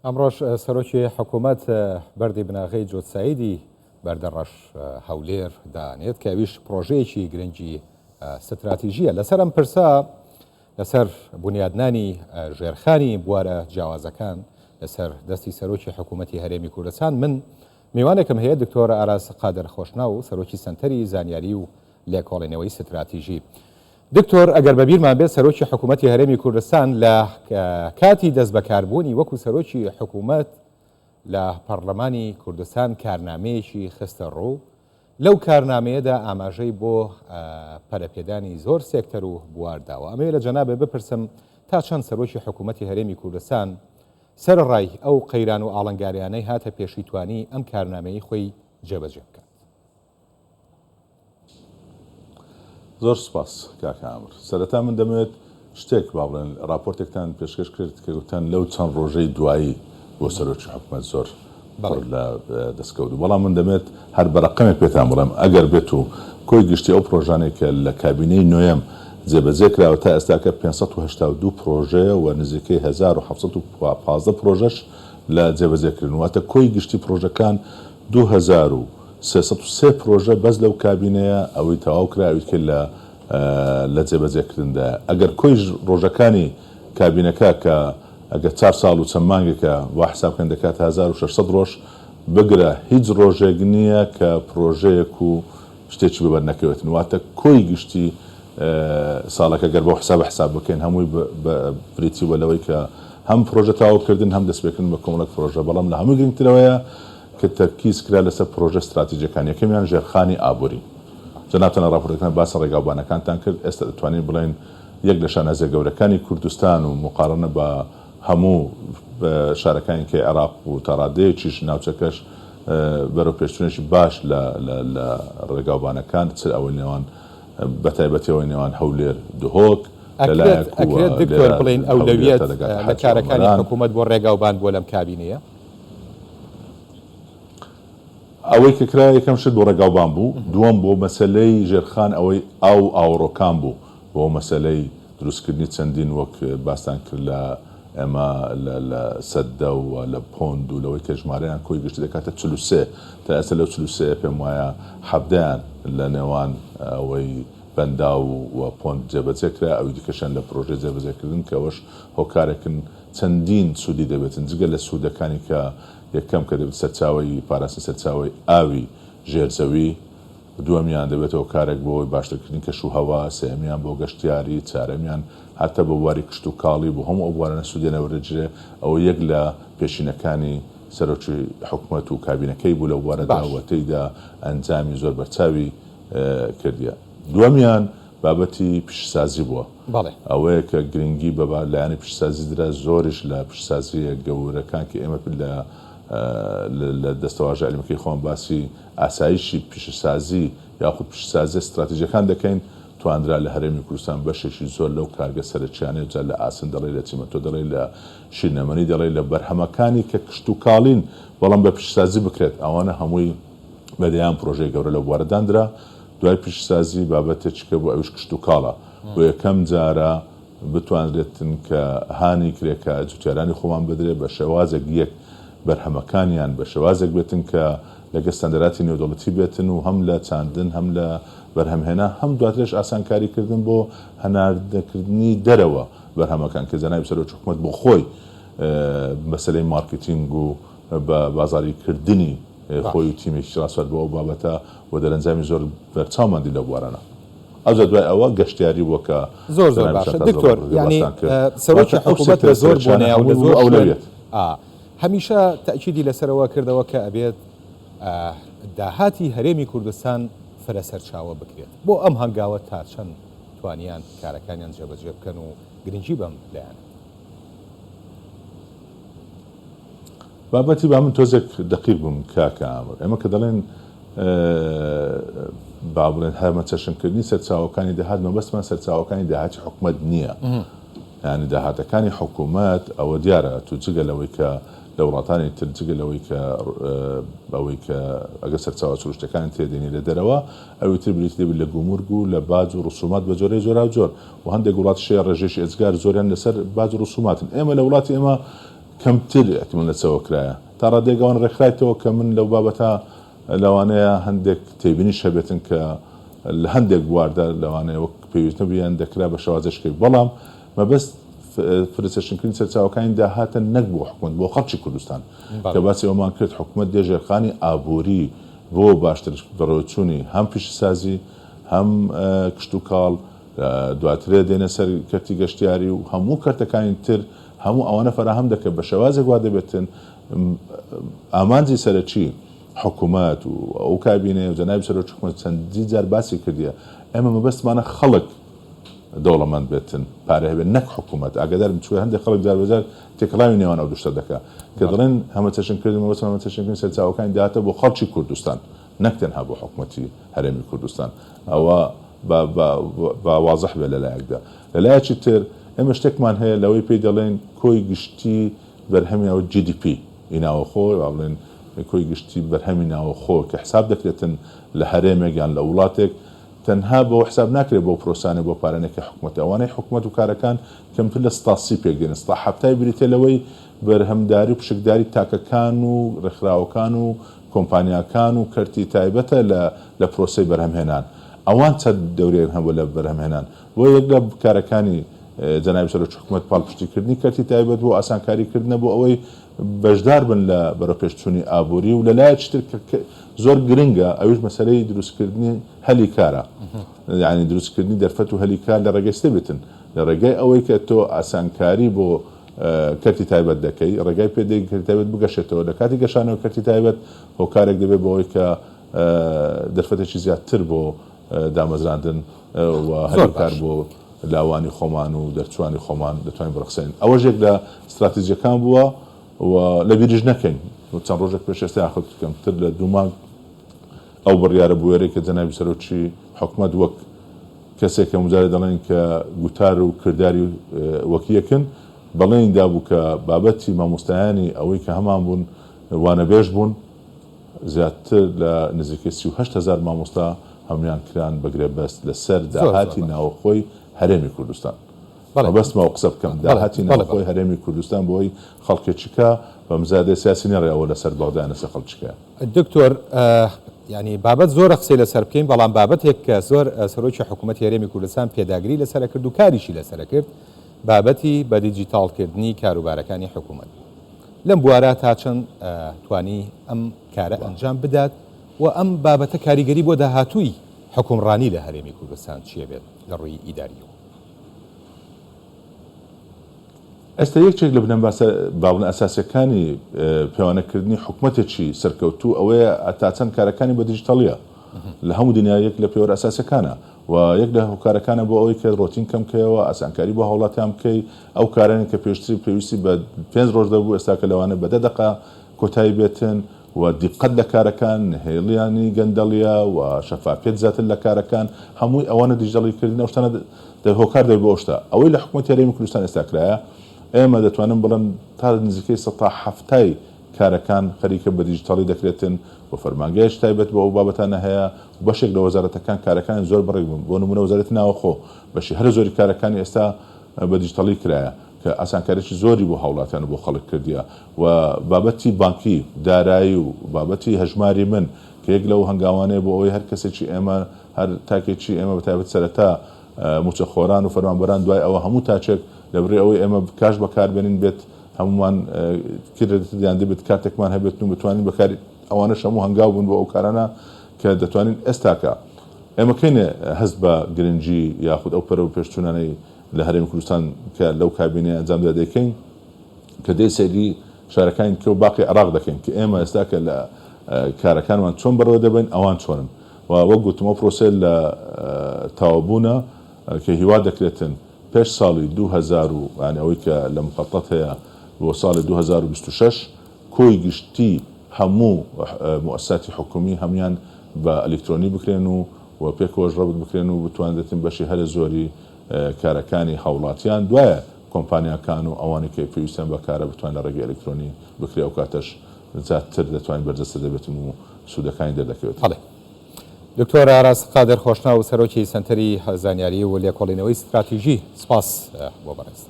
ئەمڕۆش سەرۆکی حکوومەت بەردی بناغەی جوتسایدی بەردەڕەش هەولێر دانێت کە ئەویش پڕۆژەیەکی گرنگی ستراتیژییە. لەسەر ئەم پرسە لەسەر بونیادنانی ژێرخانی بوارە جیاوازەکان لەسەر دەستی سەرۆکی حکوومەتی هەرێمی کوردستان من میوانێکم هەیە دکتۆر ئاراس قادر خۆشناو سەرۆکی سەنتەری زانیاری و لێکۆڵینەوەی ستراتیژی. دکتۆر ئەگەر بەبیرمان بێت سەرۆکی حکوومەتی هەرێمی کوردستان لە کاتی دەستبەکاربوونی وەکو سەرۆکی حکوومەت لە پەڕلەمانی کوردستان کارنامەیەکی خستە ڕوو، لەو کارنامەیەدا ئاماژەی بۆ پەرەپێدانی زۆر سێکتەر و بوار داوە. ئەمەوێ لە جەنابت بپرسم تا چەند سەرۆکی حکوومەتی هەرێمی کوردستان سەرەڕای ئەو قەیران و ئاڵنگاریانەی هاتە پێشی توانی ئەم کارنامەیەی خۆی جێبەجێ بکات؟ زۆر سوپاس کاک عامر. سەرەتا من دەمەوێت شتێک با بڵێن ڕاپۆرتێکتان پێشکەش کرد کە گوتتان لەو چەند ڕۆژەی دوایی بۆ سەرۆکی حکومەت زۆر پڕ لە دەستکەوت بوو، بەڵام من دەمەوێت هەر بە ڕەقەمێک پێتان بڵێم ئەگەر بێت و کۆی گشتی ئەو پڕۆژانەی کە لە کابینەی نۆیەم جێبەجێ کراوە تا ئێستاکە 582 پڕۆژەیە و نزیکەی 1715 پڕۆژەش لە جێبەجێکردن واتە کۆی گشتی پڕۆژەکان 2303 پرۆژە بەس لەو کابینەیە ئەوەی تەواو کرا ئەوی کە لە لە جێبەجێکردندایە ئەگەر کۆی ڕۆژەکانی کابینەکە کە ئەگەر چار ساڵ و چەند مانگێکە وا حساب بکەن دەکاتە 1600 ڕۆژ بگرە هیچ ڕۆژێک نییە کە پرۆژەیەک و شتێکی بەبەر نەکەوێتن واتە کۆی گشتی ساڵەکە گەر بەو حسابە حساب بکەین هەمووی بریتی بووە لەوەی کە هەم پرۆژە تەواوکردن هەم دەستپێکردن بە کۆمەڵێک پرۆژە بەڵام لە هەمووی گرنگترەوەیە کە تەرکیز کرا لەسەر پرۆژە ستراتیجیەکان، یەکەمیان ژێرخانی ئابوری. جەنابتان لە ڕاپۆرتەکان باسی ڕێگاوبانەکانتان کرد، ئێستا دەتوانین بڵێین یەک لە شانازیە گەورەکانی کوردستان و موقارەنە بە هەموو شارەکانی کەی عێراق و تا ڕادەیەکیش ناوچەکەش بەرەو پێشچونێکی باش لە لە ڕێگاوبانەکان چ ئەوەی نێوان بەتایبەتی ئەوەی نێوان هەولێر دهۆک لە ئەکرێت لایەک و ئەکرێت دکتۆر لێرە بڵێین هەولێر ئەولەویەت تا دەگاتە لە حاجی کارەکانی ئۆمەران. حکوومەت بۆ ڕێگاوبان بووە لەم کابینەیە؟ ئەوەی کە کرا یەکەم شت بۆ ڕێگاوبان بوو، دووەم بۆ مەسەلەی ژێرخان ئەوەی ئاو و ئاوەڕۆکان بوو، بۆ مەسەلەی دروستکردنی چەندین وەک باستان کرد لە ئێمە لە لە سەددە و لە پۆند و لەوەی کە ژمارەیان کۆی گشتی دەکاتە 43 تا ئێستا لەو 43 پێم وایە حەڤدەیان لە نێوان ئەوەی بەنداو و پۆند جێبەجێ کرا ئەوی دیکەشیان لە پرۆژەی جێبەجێکردن کە ئەوەش هۆکارێکن چەندین سوودی دەبێتن جگە لە سوودەکانی کە یەکەم کە دەبێتە سەرچاوەی پاراستنی سەرچاوەی ئاوی ژێر زەوی، دووەمیان دەبێتە هۆکارێک بۆ باشترکردنی کەش و هەوا، سێیەمیان بۆ گەشتیاری، چارەمیان هەتا بۆ بواری کشتوکاڵی بۆ هەموو ئەو بوارانە سوودیان لێ وەردەگیرێ، ئەوە یەک لە پێشینەکانی سەرۆکی حکومەت و کابینەکەی بوو لەو بوارەدا باش. و تێیدا ئەنجامی زۆر بەرچاوی کردیە. دووەمیان بابەتی پیشەسازی بووە. بەڵێ. ئەوەیە کە گرنگی بە لایەنی پیشەسازی درا، زۆریش لە پیشەسازییە گەورەکان کە ئێمە لە لە دەستەواژە عیلمیەکەی خۆمان باسی ئاسایشی پیشەسازی یاخود پیشەسازیە ستراتیجیەکان دەکەین، توانرا لە هەرێمی کوردستان بەشێکی زۆر لەو کارگە سەرەکیانەی جا لە ئاسن دەڵێی، لە چیمەنتۆ دەڵێی، لە شیرنەمەنی دەڵێی، لە بەرهەمەکانی کە کشتوکاڵین بەڵام بە پیشەسازی بکرێت، ئەوانە هەمووی بە دەیان پرۆژەی گەورە لەو بوارە داندرا. دوای پیشەسازی بابەتێکی کە بوو ئەویش کشتوکاڵە. بۆ یەکەم جارە بتوانرێتن کە هانی کرێکار جوتیارانی خۆمان بدرێ بە شێوازێک یەک بەرهەمەکانیان بە شێوازێک بێتن کە لەگە ستاندەراتی نێودەوڵەتی بێتن و هەم لە چاندن هەم لە بەرهەمهێنان هەم دواترێش ئاسانکاری کردن بۆ هەناردەکردنی دەرەوە بەرهەمەکان کە جەنابی سەرۆکی حکومەت بۆ خۆی مەسەلەی مارکتینگ و بە بازاری کردنی خۆی و تیمێکی ڕاسپارد بۆ ئەو بابەتە و دەرەنجامی زۆر بەرچاومان دی لەو بوارانە. ئەوجا دوای ئەوە گەشتیاری بووە کە زۆر زۆر جەنابیشتان باشە تازە دکتۆر ڕاپۆرتەکەی یانی باستان کرد. سەرۆکی واتە ئەو حکوومەت سێکتەرە لە زۆر سەرەکیانە بۆنەیا و لە هەمووی زۆر بوو شوێن ئەولەویەت. ئا هەمیشە تەئکیدی لەسەرەوە کردەوە کە ئەبێت داهاتی هەرێمی کوردستان فرە سەرچاوە بکرێت. بۆ ئەم هەنگاوە تا چەند توانیان کارەکانیان جێبەجێ بکەن و گرنگی بەم لایەنە بدەن؟ بابەتی با من تۆزێک دەقیق بم کاکە ئامر ئێمە کە دەڵێن با بڵێن هەمەچەشنکردنی سەرچاوەکانی داهات مەبەستمان سەرچاوەکانی داهاتی حکومەت نییە یعنی داهاتەکانی حکوومەت ئەوە دیارە تو جگە لەوەی کە لە وڵاتانی تر جگە لەوەی کە ئەوەی کە ئەگەر سەرچاوە سروشتەکانی تێدێنی لە دەرەوە ئەوی تر بریتی دەبێت لە گومرگ و لە باج و ڕسومات بە جۆرەی جۆراوجۆر و هەندێک وڵات شێ ڕێژێکی ئێجگار زۆریان لەسەر باج و ڕسوماتن ئێمە لە وڵاتی ئێمە. کەمتر ئیحتیمال لە چەوە کرایە. تا ڕادەیەک ئەوان ڕێکخرایتەوە کە من لەو بابەتە لەوانەیە هەندێک تێبینیش هەبێتن کە لە هەندێک بواردا لەوانەیە وەک پێویست نەبوو یان دەکرا بە شێوازێک بکەی بەڵام مەبەست فرەچەشنکردنی سەرچاوەکانی داهاتە نەک بۆ حکومەت بۆ خەڵکی کوردستان کە باسی ئەوەمان کرد حکومەت دێ ژێرخانی ئابووری بۆ باشتر بەڕێوەچوونی هەم پیشەسازی هەم کشتوکاڵ دواترێ دێنە سەر کەرتی گەشتیاری و هەموو کەرتەکانی تر هەموو ئەوانە فەراهەم دەکەن بە شێوازێک وا دەبێتن ئامانجی سەرەکی حکوومەت و ئەو کابینەیە و جەنابی سەرۆکی حکوومەت چەندین جار باسی کردیە ئێمە مەبەستمانە خەڵک دەوڵەمەند بێتن پارە هەبێت نەک حکوومەت ئاگادار بن چونکە هەندێک خەڵک جار بەجار تێکەڵاوی نێوان ئەو دوو شتە دەکا کە دەڵێن هەمەچەشنکردن مەبەستمان هەمەچەشنکردنی سەرچاوەکانی داهاتە بۆ خەڵکی کوردستان نەک تەنها بۆ حکومەتی هەرێمی کوردستان ئەوە با با با وازح بێت لەلایەکدا لەلایەکی تر ئێمە شتێکمان هەیە لەوەی پێی دەڵێن کۆی گشتی بەرهەمی ئەو GDP ی ناوەخۆ با بڵێن کۆی گشتی بەرهەمی ناوەخۆ کە حساب دەکرێتن لە هەرێمێک یان لە وڵاتێک تەنها بەوە حساب ناکرێت بەو پرۆسانەی بۆ پارانەی کە حکومەتە ئەوانەی حکومەت و کارەکان کەمتر لە ستا سی پێک دێنن ستا حەفتای بریتیە لەوەی بەرهەمداری و پشکداری تاکەکان و ڕێکخراوەکان و کۆمپانیاکان و کەرتی تایبەتە لە لە پرۆسەی بەرهەمهێنان ئەوان چەند دەورێک هەبوو لە بەرهەمهێنان بۆیە یەک لە کارەکانی جەنابی سەرۆکی حکومەت پاڵپشتیکردنی کەرتی تایبەت بوو ئاسانکاری کردنە بۆ ئەوەی بەشدار بن لە بەرەوپێشچوونی ئابووری و لە لایەکی تر کە زۆر گرنگە ئەویش مەسەلەی دروستکردنی هەلی کارە یعنی دروستکردنی دەرفەت و هەلی کار لە ڕێگەی سێ بێتن لە ڕێگەی ئەوەی کە تۆ ئاسانکاری بۆ کەرتی تایبەت دەکەی ڕێگای پێ دەی کەرتی تایبەت بگەشێتەوە لە کاتی گەشانەوە کەرتی تایبەت هۆکارێک دەبێت بۆ ئەوەی کە دەرفەتێکی زیاتر بۆ دامەزراندن و هەلی کار بۆ لاوانی خۆمان و دەرچوانی خۆمان دەتوانین بڕەخسێنین. ئەوەش یەک لە ستراتیجیەکان بووە و لەبیریش نەکەین چەند ڕۆژێک پێش ئێستا یاخود کەمتر لە دوو مانگ ئەو بڕیارە بوێرەی کە جەنابی سەرۆکی حکومەت وەک کەسێک هەموو جارێ دەڵێن کە گوتار و کرداری وەک یەکن بەڵێنی دابوو کە بابەتی مامۆستایانی ئەوەی کە هەمان بوون وانەبێژ بوون زیاتر لە نزیکەی 38 هەزار مامۆستا هەموویان کران بە گرێبەست لەسەر داهاتی ناوەخۆی هەرێمی کوردستان. مەبەستمە ئەو قسە بکەم داهاتی ناوخۆی هەرێمی کوردستان بۆی خەڵکێکیکە بە مزادەی سیاسی نەڕێ ئەوە لەسەر بەغدا یان لەسەر خەڵکیکەیە. دکتۆر یانی بابەت زۆرە قسەی لەسەر بکەین بەڵام بابەتێک کە زۆر سەرۆکی حکوومەتی هەرێمی کوردستان پێداگری لەسەر کرد و کاریشی لەسەر کرد بابەتی بە دیجیتاڵکردنی کاروبارەکانی حکوومەت بوو. لەم بوارە تا چەند توانی ئەم کارە ئەنجام بدات و ئەم بابەتە کاریگەری بۆ داهاتووی حوکمڕانی لە هەرێمی کوردستان چییە بێت لە ڕووی ئیدارییەوە؟ ئێستا یەکێک لە بنەما با بڵێین ئەساسیەکانی پێوانەکردنی حکومەتێکی سەرکەوتوو ئەوەیە تا چەند کارەکانی بە دیجیتاڵیە لە هەموو دنیا یەک لە پێوەرە ئەساسیەکانە و یەک لە هۆکارەکانە بۆ ئەوەی کە ڕۆتین کەم کەیەوە ئاسانکاری بۆ هاوڵاتیان بکەی ئەو کارانەی کە پێشتر پێویستی بە پێنج ڕۆژ دەبوو ئێستا کە لەوانەیە بە دە دەقە کۆتایی بێتن و دیقەت لە کارەکان، نهێڵیانی گەندەڵیە و شەفافیەت زیاتر لە کارەکان، هەمووی ئەوانە دیجتەڵی کردن ئەو شتانە هۆکار دەبێت بۆ ئەو شتە. ئەوەی لە حکومەتی هەرێمی کوردستان ئێستا کرایە ئێمە دەتوانم بڵێم تا نزیکەی سەتا حەفتای کارەکان خەریکە بە دیجتەڵی دەکرێتن و فەرمانگەیەکی تایبەت بۆ ئەو بابەتانە هەیە و بەشێک لە وەزارەتەکان کارەکانیان زۆر بڕێک بوون بۆ نموونە وەزارەتی ناوەخۆ بەشی هەرە زۆری کارەکانی ئێستا بە دیجتەڵی کرایە کە ئاسانکاریی زۆری بۆ هاوڵاتیان و بۆ خەڵک کردیە و بابەتی بانکی دارایی و بابەتی هەژماری من کە یەک لەو هەنگاوانەیە بۆ ئەوەی هەر کەسێکی ئێمە هەر تاکێکی ئێمە بەتایبەت سەرەتا موچەخۆران و فەرمانبەران دوای ئەوە هەموو تاکێک لەبری ئەوەی ئێمە کاش بەکاربێنین بێت هەموومان کرێدت یان دەبێت کارتێکمان هەبێت و بتوانین بەکاری ئەوانەش هەموو هەنگاو بوون بۆ ئەو کارانە کە دەتوانین ئێستاکە ئێمە کەینێ هەست بە گرنگی یاخود ئەو پەرەو پێشچوونانەی لە هەرێمی کوردستان کە لەو کابینەیە ئەنجامدا دەیکەین کە دێ سەیری شارەکانی دیکە و باقی عێراق دەکەین کە ئێمە ئێستا کە لە کارەکانمان چۆن بەڕێوە دەبەین ئەوان چۆنن و وەک گوتم ئەو پرۆسەیە لە تەواوبوونە کە هیوا دەکرێتن پێش ساڵی 2000 و یانی ئەوەی کە لە مخەتەت هەیە بۆ ساڵی 2026 کۆی گشتی هەموو موئەسساتی حکومی هەموویان بە ئەلیکترۆنی بکرێن و و پێکەوەش ڕەبت بکرێن و بتوانرێتن بەشی هەرە زۆری کارەکانی هاوڵاتیان دوایە کۆمپانیاکان و ئەوانەی کە پێویستیان بە کارە بتوان لە ڕێگەی ئەلیکترۆنی بکرێ ئەوکاتەش زیاتر دەتوانین بەرجەستە دەبێتن و سوودەکانی دەردەکەوێتن. بەڵێ. دکتۆر ئاراس قادر خۆشناو سەرۆکی سەنتەری زانیاری و لێکۆڵینەوەی ستراتیژی سپاس بۆ بەڕێزت.